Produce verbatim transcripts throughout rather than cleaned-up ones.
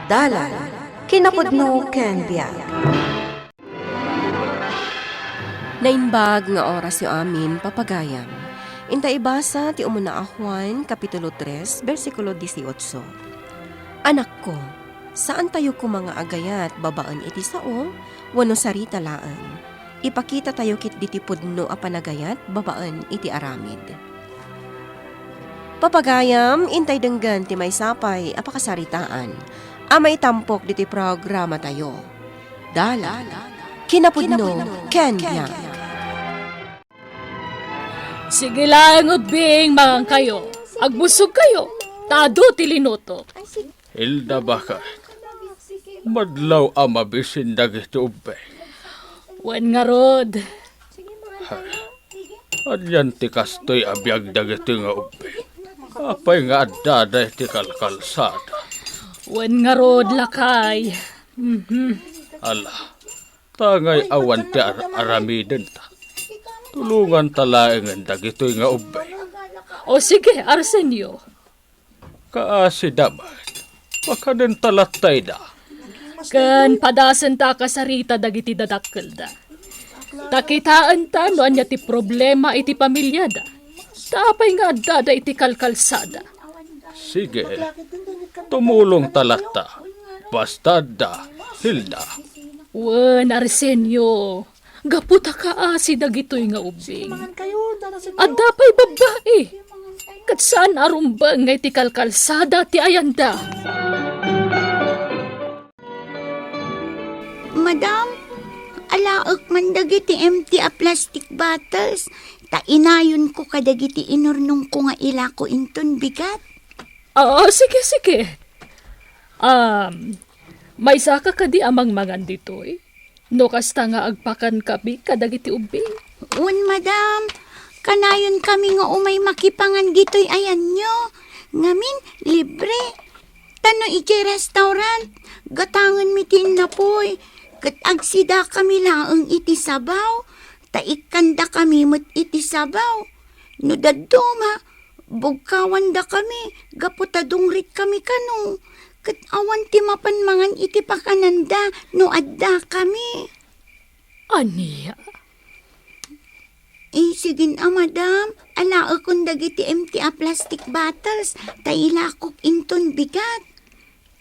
Dalan, kinapudno ken biag. Naimbag nga orasyo amin, papagayam. Inta ibasa ti umuna a Juan, Kapitulo tres, bersikulo dieciocho. Anakko, saantayo koma nga agayat babaen iti sao wenno sarita laeng. Ipakitatayo ketdi ti pudno a panagayat babaen iti aramid. Papagayam, intay denggen ti maysa pay a pakasaritaan a maitampok diti programatayo. Dalan, kinapudno, ken biag. Sige laeng, ubbing, mangankayo. Agbusogkayo, ta adu ti linutok. Hilda, baket? Madlaw a mabisin dagiti ubbing. Wen ngarud. Anian ti kastoy a biag dagiti nga ubbing? Apay nga addada iti kalkalsada? Wen ngarud, lakay. Mhm. Ala, tangay awan ti ar-, aramidenta. Tulonganta laengen dagitoy nga ubbing. O sige, Arsenio. Kaasida met. Pakanenta latta ida. Ken padasenta a kasarita dagiti dadakkelda. Ta kitaenta no ania ti problema iti pamilyada. Ta apay nga addada iti kalkalsada. Sige, tumulongta latta. Basta adda, Hilda. Wen, Arsenio. Gapu ta kaasi dagitoy nga ubbing. Adda pay babbai. Ket saan a rumbeng nga iti kalkalsada ti ayanda. Madam, alaek man dagiti empty a plastic bottles, ta inayonko kadagiti inurnongko nga ilako inton bigat. Oo, sige, sige. Um, maysaka kadi a mangmangan ditoy? No kasta nga agpakankabi kadagiti ubbing? Wen, madam. Kanayonkami nga umay makipangan ditoy ayanyo. Ngamin, libre. Ta no idiay restaurant, gatangenmi ti innapoy, ket agsidakami laeng iti sabaw, ta ikkandakami met iti sabaw. No dadduma, bugkawandakami gapu ta dungritkami kano, ket awan ti mapan mangan iti pakananda no addakami. Ania? Eh, sige a, madam, alaekon dagiti empty a plastic bottles, ta ilakok inton bigat.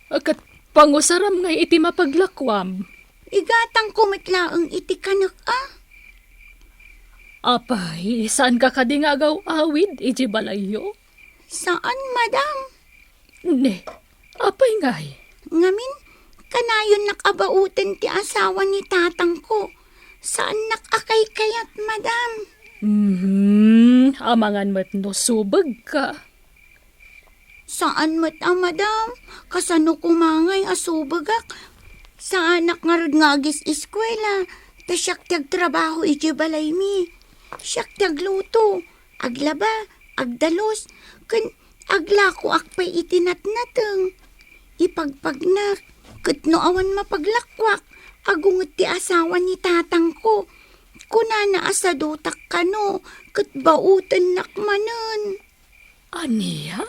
Ket pangusaram ngay iti mapaglakuam? Igatangko met laeng iti kanek a. Apay, saanka kadi nga agaw-awid iti balayyo? Saan, madam. Ne, apay ngay? Ngamin, kanayonnak a bauten ti asawa ni tatangko. Saannak a kaykayat, madam. Mhm, amangan met no subegka. Saan met a, madam. Kasano koma ngay a subegak? Saanak ngarud nga agis-eskuela, ta siak ti agtrabaho iti balaymi. Siak ti agluto, aglaba, agdalus, ken aglakoak pay iti natnateng. Ipagpagnak, ket no awan mapaglakuak, agunget ti asawa ni tatangko. Kunana a sadutak kano, ket baotennak manen. Ania?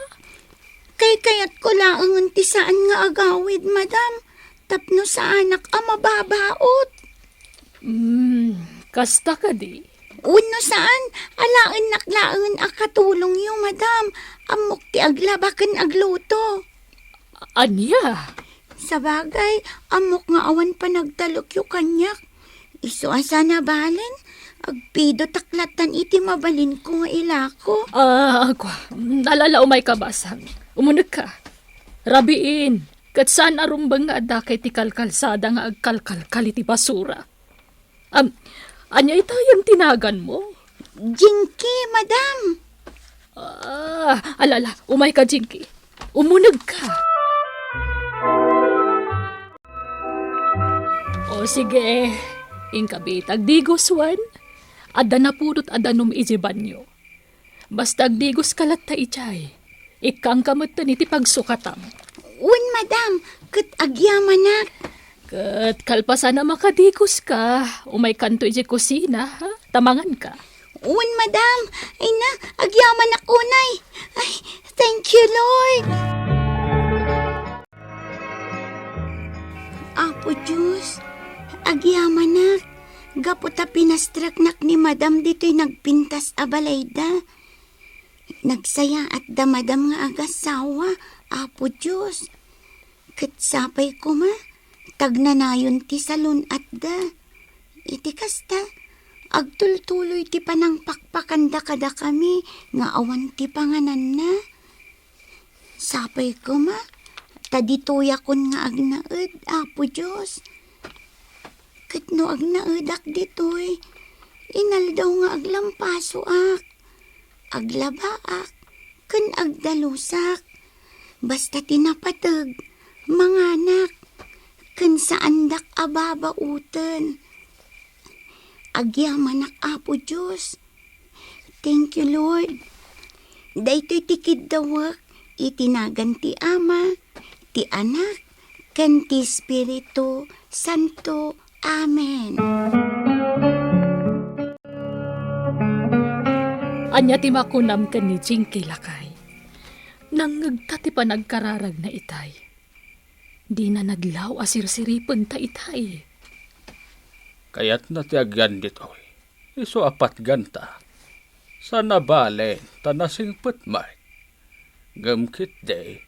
Kaykayatko laengen ti saan nga agawid, madam, tapno saanak a mababaot. Hmm, kasta kadi? Wenno saan, alaennak laengen a katulongyo, madam. Ammok ti aglaba ken agluto. Ania? Sabagay, ammok nga awan panagtalekyo kaniak. Isu a saan a balen, agpidotak lattan iti mabalinko nga ilako. Ah, agwa, alala, umayka, basang. Umunegka. Rabiin, ket saan a rumbeng nga addaka iti kalkalsada nga agkalkalkal iti basura. Am, ania itayen ti naganmo? Jinky, madam. Ah, alala, umayka, Jinky. Umunegka. O sige, inkabi ta agdigos, wen? Adda napudot a danum iti banyo. Basta agdigoska latta idiay. Ikkangka metten iti pagsukatam. Wen, madam, ket agyamanak. Ket kalpasan a makadigoska, umaykanto idiay kusina, ha? Ta manganka. Wen, madam. Ay na, agyamanak unay. Ay, thank you, Lord. Apo Dios, agyamanak, gapu ta pinastreknak ni Madam ditoy nagpintas a balayda. Nagsayaat da Madam nga agasawa, Apo Dios. Ket sapay koma, ta agnanayon ti salun-atda. Iti kasta, agtultuloy ti panangpakpakanda kadakami nga awan ti pangananna. Sapay koma, ta ditoyakon nga agnaed, Apo Dios. Ket no agnaedak ditoy, inaldaw nga aglampasoak, aglabaak, ken agdalusak. Basta ti napateg, manganak, ken saandak a babaoten. Agyamanak, Apo Dios. Thank you, Lord. Daytoy ti kiddawek iti nagan ti Ama, ti Anak, ken ti Espiritu Santo. Amen. Ania ti makunam ken ni Jinky, lakay? Nangngegta ti panagkararagna itay. Dina nadlaw a sirsiripenta itay. Kayatna ti agyan ditoy. Isu a patganta. Saan a bale ta nasingpet met. Ngem ketdi,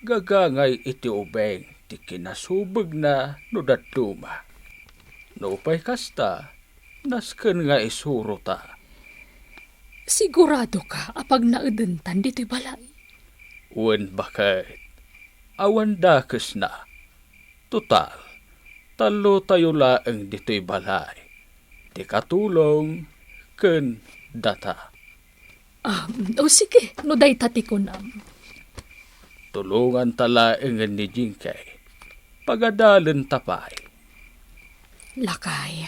gagangay iti ubing ti kinasubegna no dadduma. Nupay kasta, nasken nga isurota. Siguradoka a pagnaedentan ditoy balay? Wen baket, awan dakesna. Total, tallotayo laeng ditoy balay. Ti katulong ken data. Ah, o sige, no dayta ti kunam. Tulonganta laengen ni Jinky. Pagadalenta pay. Lakay.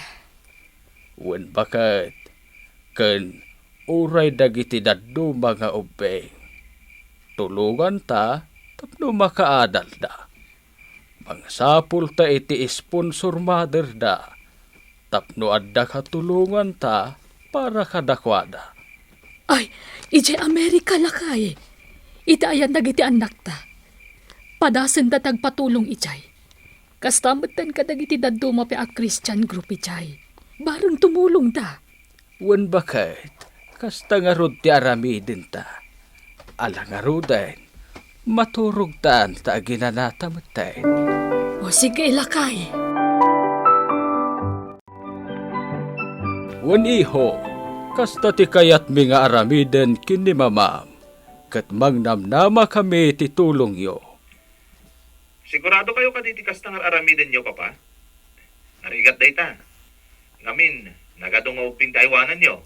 Wen baket, ken uray dagiti dadduma nga ubbing. Tulonganta tapno makaadalda. Mangsapulta iti sponsor motherda tapno adda katulonganta para kadakuada. Ay, idiay Amerika, lakay. Iti ayan dagiti annakta. Padasenda ti agpatulong idiay. Kasta metten kadagiti dadduma pay a Christian group idiay. Bareng tumulongda. Wen baket, kasta ngarud ti aramidenta. Ala ngaruden, maturogtan ta aginanata metten. O sige, lakay. Wen iho, kasta ti kayatmi nga aramiden ken ni mamam, ket mangnamnamakami ti tulongyo. Sigurado kayo kadi ti kasta nga ar-aramidenyo, Papa? Narigat dayta. Ngamin, nagadu nga ubbing ti aywananyo.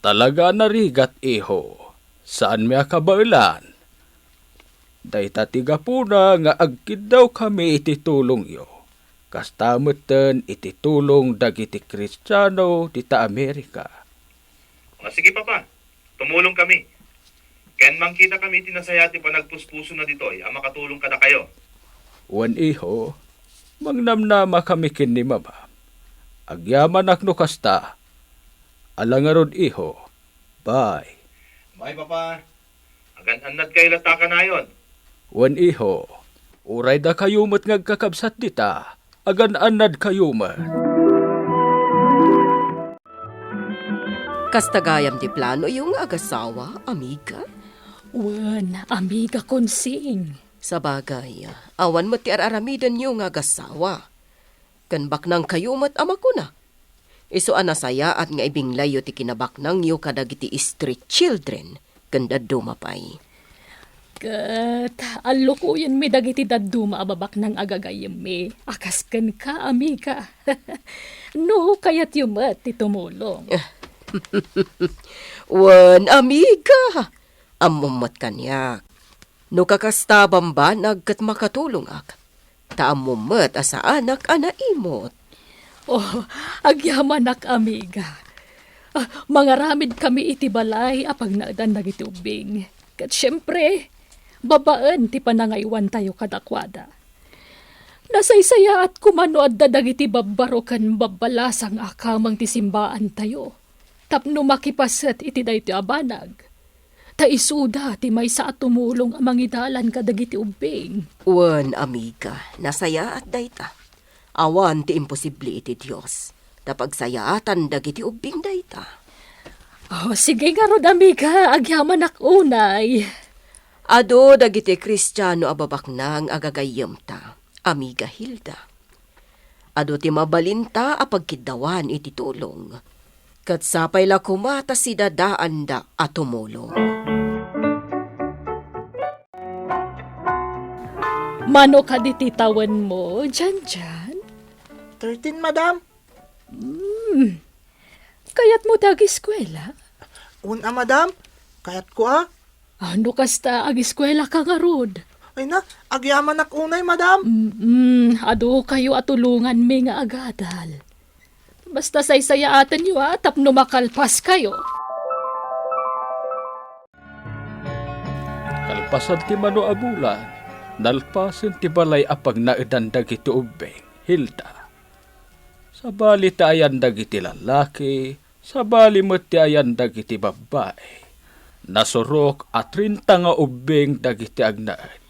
Talaga a narigat, iho. Saanmi a kabaelan. Dayta ti gapuna nga agkiddawkami iti tulongyo. Kasta metten iti tulong dagiti Kristiano dita Amerika. O, sige, Papa. Tumulongkami. Ken mangkitakami iti nasayaat ti panagpuspusona ditoy a makatulong kadakayo. Wen, iho, mangnamnamakami ken ni Mama. Agyamanak no kasta. Ala ngarud, iho. Bye. Bye, Papa. Agan-annadkayo latta kanayon. Wen, iho. Uray dakayo met nga agkakabsat dita, agan-annadkayo met. Kasta gayam ti planoyo nga agasawa, amiga? Wen, amiga Konsing. Sabagay, awan met ti ar-aramidenyo nga agasawa. Ken baknangkayo met a makuna. Isu a nasayaat nga ibinglayyo ti kinabaknangyo kadagiti street children ken dadduma pay. Ket allukoyenmi dagiti dadduma a babaknang a gagayyemmi a kas kenka, amiga. No kayatyo met ti tumulong. Wen, amiga, ammom met kaniak. No kakasta, bambanag ket makatulongak. Ta ammom met a saanak a naimut. Oh, agyamanak, amiga. Ah, mangaramidkami iti balay a pagnaedan dagiti ubbing. Ket siempre, babaen ti panangaywantayo kadakuada. Nasaysayaat koma no adda dagiti babbaro ken babbalasang a kameng ti simbaantayo tapno makipaset iti daytoy a banag. Ta isuda ti maysa a tumulong a mangidalan kadagiti ubbing. Wen, amiga, nasayaat dayta. Awan ti imposible iti Dios. Ta pagsayaatan dagiti ubbing dayta. Oh, sige ngarud, amiga, agyamanak unay. Adu dagiti Kristiano a babaknang a gagayyemta, amiga Hilda. Adu ti mabalinta a pagkiddawan iti tulong. Ket sapay la koma ta sidadaanda a tumulong. Mano kadi ti tawenmo, Janjan? Thirteen, madam. Hmm. Kayatmo ti agiskwela? Wen a, madam. Kayatko a. Ah, no kasta, agiskwela ka ngarud. Ay na, agyamanak unay, madam. Mm, adu kayo a tulonganmi nga agadal. Basta saysayaatenyo a tapno makalpas kayo. Kalpasan ti mano a bulan, nalpasen ti balay a pagnaedan dagiti ubbing, Hilda. Sabali ti ayan dagiti lallaki, sabali met ti ayan dagiti babbai. Nasurok a trenta nga ubbing dagiti agnaed.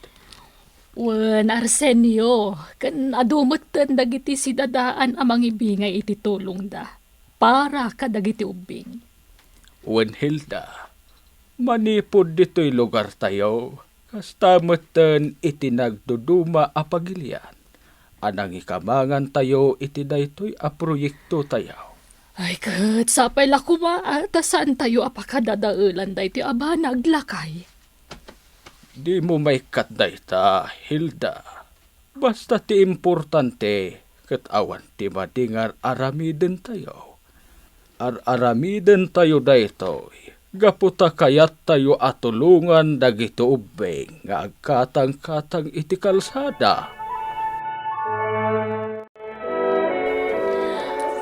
Wen, Arsenio, ken adu metten dagiti sidadaan a mangibingay iti tulongda para kadagiti ubbing. Wen, Hilda, manipud ditoy lugartayo, kasta metten iti nagduduma a pagilian a nangikamangantayo iti daytoy a proyektotayo. Ay, ket sapay la koma, ah, ta saantayo a pakadadaelan daytoy a banag, lakay. Dimo maikkat dayta, Hilda. Basta ti importante, ket awan ti madi nga ar-aramidentayo. Ar-aramidentayo daytoy gapu ta kayattayo a tulongan dagiti ubbing nga agkatangkatang iti kalsada.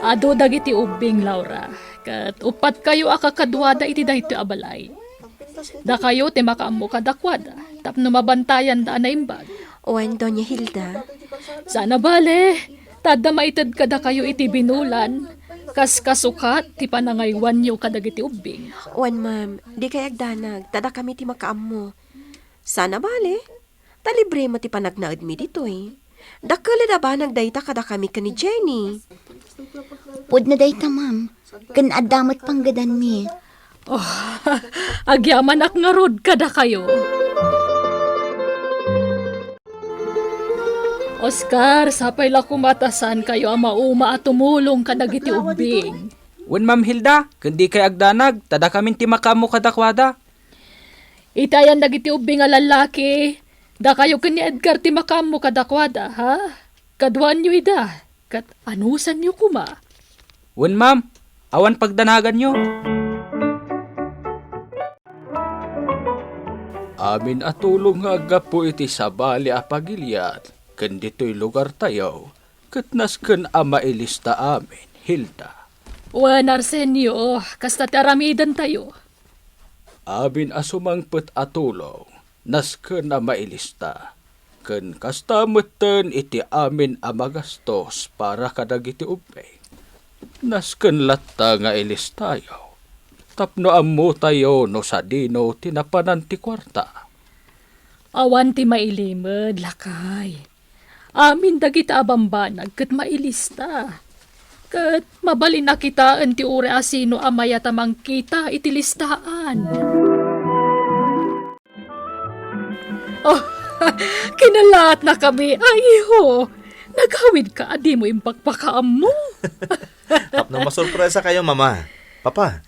Adu dagiti ubbing, Laura, ket uppat kayo a kakaduada iti daytoy a balay. Dakayo ti makaammo kadakuada tapno mabantayanda a naimbag. Wen, Doña Hilda. Saan a bale, ta adda maited kadakayo iti binulan, kas kasukat ti panangaywanyo kadagiti ubbing. Wen, ma'am, dikay agdanag, ta dakami ti makaammo. Saan a bale, ta libre met ti panagnaedmi ditoy. Dakkel a banag dayta kadakami ken ni Jenny. Pudno dayta, ma'am. Ken adda met panggedanmi. Oh, agyamanak ngarud kadakayo. Oscar, sapay la koma ta saankayo a mauma a tumulong kadagiti ubbing. Wen, Ma'am Hilda, ken dikay agdanag, ta dakamin ti makaammo kadakuada. Iti ayan dagiti ubbing a lallaki, dakayo ken ni Edgar ti makaammo kadakuada, ha? Kaduaanyo ida, ket anusanyo koma. Wen, ma'am, awan pagdanaganyo. Amin a tulong nga aggapu iti sabali a pagilian ken ditoy lugartayo, ket nasken a mailista amin, Hilda. Wen, Arsenio, kasta ti aramidentayo. Amin a sumangpet a tulong, nasken a mailista, ken kasta metten iti amin a magastos para kadagiti ubbing. Nasken latta nga ilistayo, tapno ammotayo no sadino ti napanan ti kuarta. Awan ti mailimed, lakay. Amin dagita a bambanag ket mailista. Ket mabalin a kitaen ti uray a sino a mayat a mangkita iti listaan. Oh, kinalaatnakami, a iho. Nagawidka a dimo impakpakaammo. Tapno masurpresakayo, Mama. Papa.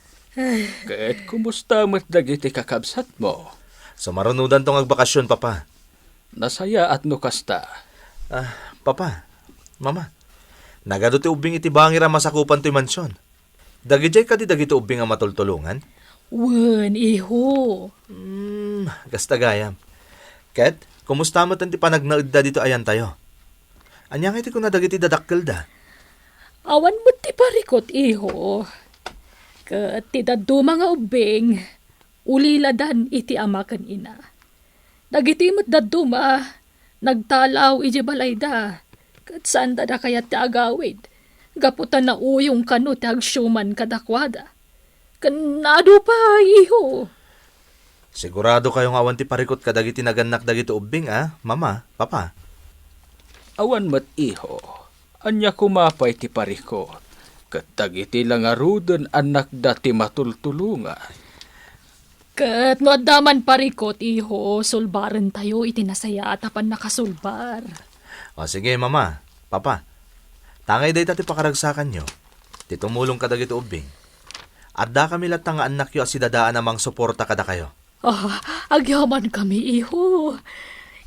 Ket kumusta met dagiti kakabsatmo? Sumarunodanto nga agbakasyon, Papa. Nasayaat no kasta. Ah, Papa, Mama, nagadu ti ubbing iti bangir a masakupan toy mansion. Dagidiay kadi dagiti ubbing a matultulongan? Wen, iho. Hmm, kasta gayam. Ket, kumusta met ti panagnaedda ditoy ayantayo? Ania nga iti kuna dagiti dadakkelda? Awan met ti parikut, iho. Ket ti dadduma nga ubbing, uliladan iti ama ken ina. Dagiti met dadduma, nagtalaw idiay balayda, ket saanda da kayat ti agawid, gapu ta nauyong kano ti agsiuman kadakuada. Ken adu pay, iho. Sigurado kayo nga awan ti parikut kadagiti nagannak dagiti ubbing, a, Mama, Papa? Awan met, iho. Ania koma pay ti parikut? Ket dagiti la ngaruden annakda ti matultulongan. Ket no adda man parikut, iho, sulbarentayo iti nasayaat a pannakasulbar. O, sige, Mama, Papa. Tangay dayta ti pakaragsakanyo, ti tumulong kadagiti ubbing. Addakami latta nga annakyo a sidadaan a mangsuporta kadakayo. Ah, agyamankami, iho.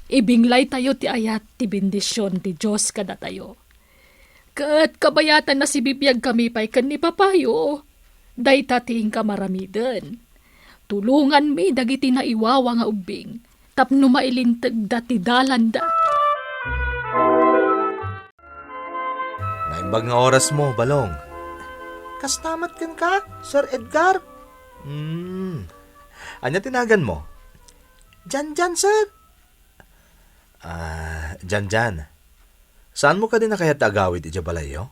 Ibinglaytayo ti ayat ti bendision ti Dios kadatayo. Ket kabayatan, nasibibiagkami pay ken ni Papayo. Dayta ti inka maramiden. Tulonganmi dagiti naiwawa nga ubbing tapno mailintegda ti dalanda. Naimbag nga oras mo, Balong. Kasta met kenka, Sir Edgar? Hmm. Ania ti nagan mo? Janjan, sir. Ah, Janjan. Saan mo kadi nakayat ti agawid idiay balayyo?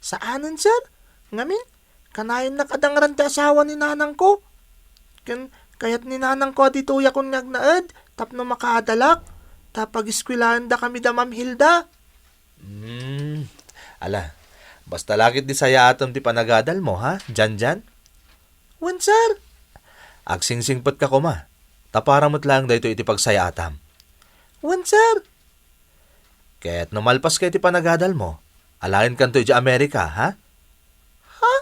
Saanen, sir. Ngamin, kanayon nakadangran ti asawa ni nanangko. Ken kayat ni nanangko a ditoyakon nga agnaed tapno makaadalak, ta pagiskwelaendakami da Ma'am Hilda. Hmm. Ala, basta lakit di sayaatem ti panagadal mo, ha, Janjan? Wen, sir. Agsingsingpetka koma, ta para met laeng daytoy iti pagsayaatam. Wen, sir. Ket no malpaska iti panagadal mo, alaenkanto idiay Amerika, ha? Ha?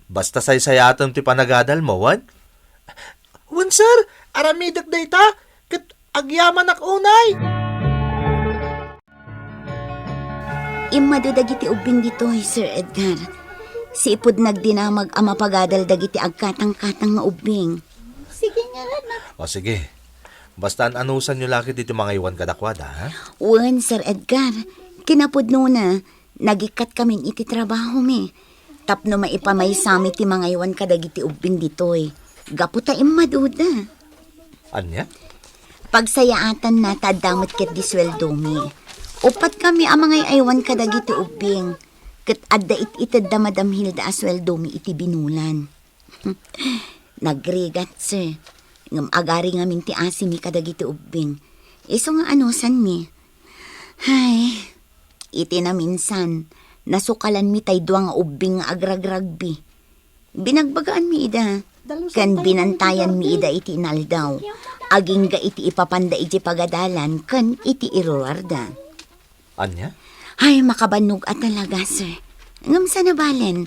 Basta saysayaatem ti panagadal mo, wen? Wen, sir. Aramidek dayta, ket agyamanak unay. Immadu dagiti ubbing ditoy, Sir Edgar. Sipud nagdinamag a mapagadal dagiti agkatangkatang nga ubbing. Sige, ngaran na. O, sige. Basta an-anusanyo lakit iti mangaywan kadakuada, ha? Wen, Sir Edgar. Kinapudnona, nagikkat kamin iti trabahomi tapno maipamaysami ti mangaywan kadagiti ubbing ditoy, gapu ta immaduda. Ania? Pagsayaatanna ta adda met ketdi sueldomi. Uppat kami a mangay-aywan kadagiti ubbing, ket adda it-itedda Madam Hilda a sueldomi iti binulan. Nagrigat, sir. Ngem agari ngamin ti asimi kadagiti ubbing. Isu nga anusanmi. Hay, iti naminsan, nasukalanmi tay dua nga ubbing nga agragragbi. Binagbagaanmi ida, ken binantayanmi ida iti inaldaw, agingga iti ipapanda iti pagadalan ken iti iruruarda. Ania? Ay, makabannog a talaga, sir. Ngem saan a balen,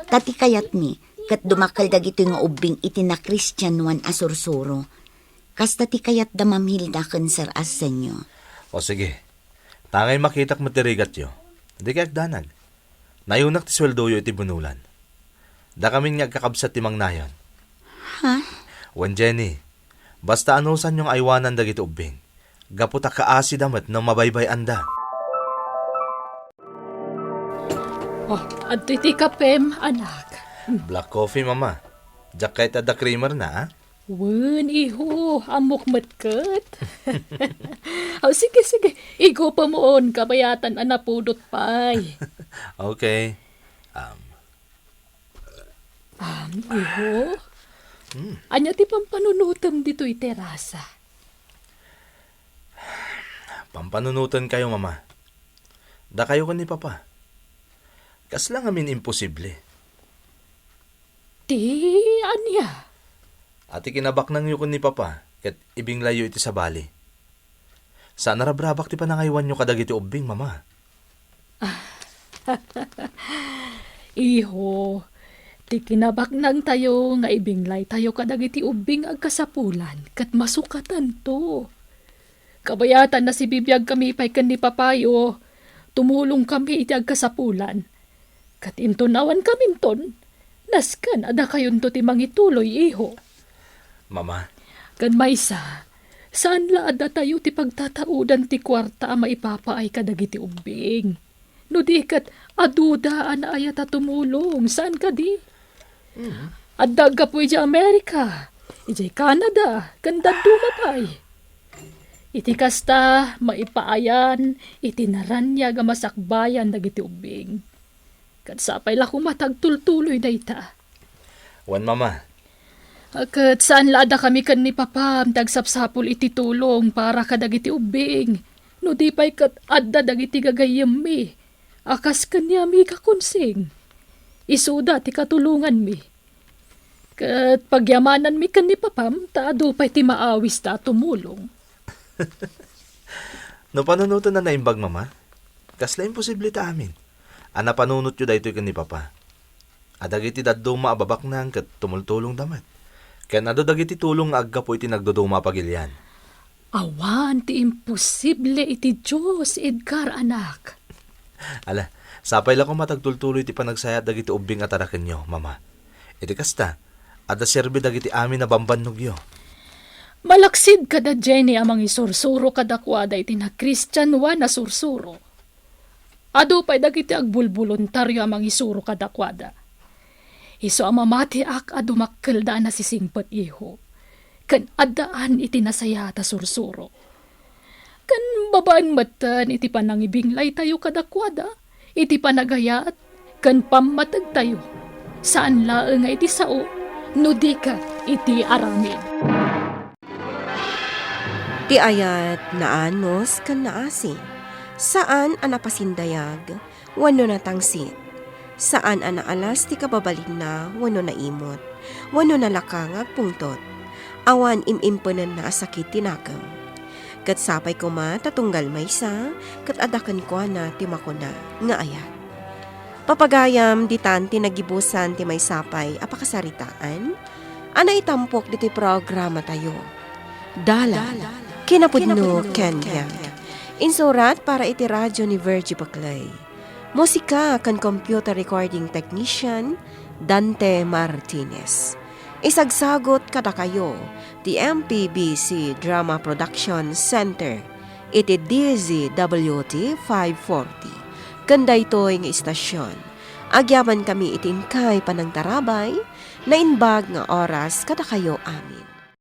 ta ti kayatmi, ket dumakkel dagitoy nga ubbing iti nakristianoan a sursuro. Kasta ti kayat da Ma'am Hilda ken Sir Arsenio. O sige, tangay makitak met ti rigatyo. Dikay agdanag. Nayunak ti sueldoyo iti bunulan. Dakamin nga agkakabsat ti mangnayon. Ha? Wen, Jenny, basta anusanyo nga aywanan dagiti ubbing, gapu ta kaasida met no mabaybay-anda. Oh, adtoy ti kapem, anak. Black coffee, Mama. Diak kayat adda creamer na, ah? Wen, iho, ammok met ket. Oh, sige, sige. Igupemon, kabayatan a napudot pay. Okay. Um. Um, iho? Hmm. Ania ti pampanunotem ditoy terasa? Pampanunoten kayo, Mama. Dakayo ken ni Papa. Kasla ngamin imposible. Ti ania? A ti kinabaknangyo ken ni Papa, ket ibinglayyo iti sabali. Saan a rabrabak ti panangaywanyo kadagiti ubbing, Mama. Iho, ti kinabaknangtayo nga ibinglaytayo kadagiti ubbing agkasapulan ket masukatanto. Kabayatan, nasibibiagkami pay ken ni Papayo, tumulongkami iti agkasapulan. Ket inton awankaminton, nasken a dakayonto ti mangituloy, iho. Mama. Ken maysa, saan la a datayo ti pagtataudan ti kuarta a maipapaay kadagiti ubbing. No di ket, aduda a naayat a tumulong, saan kadi? Mm. Adda aggapu idiay Amerika, idiay Canada, ken dadduma pay. Iti kasta, maipaayan iti naraniag a masakbayan dagiti ubbing. Ket sapay la koma ta agtultuloy dayta. Wen, Mama. Ket saan la a dakami ken ni Papam ti agsapsapul iti tulong para kadagiti ubbing, no di pay ket adda dagiti gagayyemmi a kas ken ni Amiga Konsing. Isuda ti katulonganmi. Ket pagyamananmi ken ni Papam ta adu pay ti maawista a tumulong. No panunoten a naimbag, Mama, kasla imposible ta amin a napanunotyo daytoy ken ni Papa. A dagiti dadduma a babaknang ket tumultulongda met. Ken adu dagiti tulong nga aggapu iti nagduduma a pagilian. Awan ti imposible iti Dios, Edgar, anak. Ala, sapay la koma ta agtultuloy ti panagsayat dagiti ubbing a tarakenyo, Mama. Iti kasta, adda serbi dagiti amin a bambannogyo. Malaksid kada Jenny a mangisursuro kadakuada iti nagkristianoan a sursuro. Adu pay dagiti agbulboluntario a mangisuro kadakuada. Isu a mamatiak a dumakkelda a nasisingpet, iho, ken addaan iti nasayaat a sursuro. Ken babaen metten iti panangibinglaytayo kadakuada, iti panagayat, ken pammategtayo, saan laeng nga iti sao, no di ket iti aramid. Ti ayat, naanus ken naasi, saan a napasindayag wenno natangsit, saan a naalas ti kababalinna wenno naimot wenno nalaka nga agpungtot. Awan im-impenenna a sakit ti nakem. Ket sapay koma ta tunggal maysa, ket adda kenkuana ti makuna nga ayat. Papagayam, ditan ti nagibusan ti maysa pay a pakasaritaan a naitampok ditoy programatayo. Dalan, kinapudno ken biag. Insurat para iti radyo ni Virgie Baclay. Musika ken computer recording technician, Dante Martinez. Isagsagot kadakayo ti M P B C Drama Production Center iti D Z W T five forty. Ken daytoy nga istasyon, agyamankami iti inkay panangtarabay, naimbag nga oras kadakayo amin.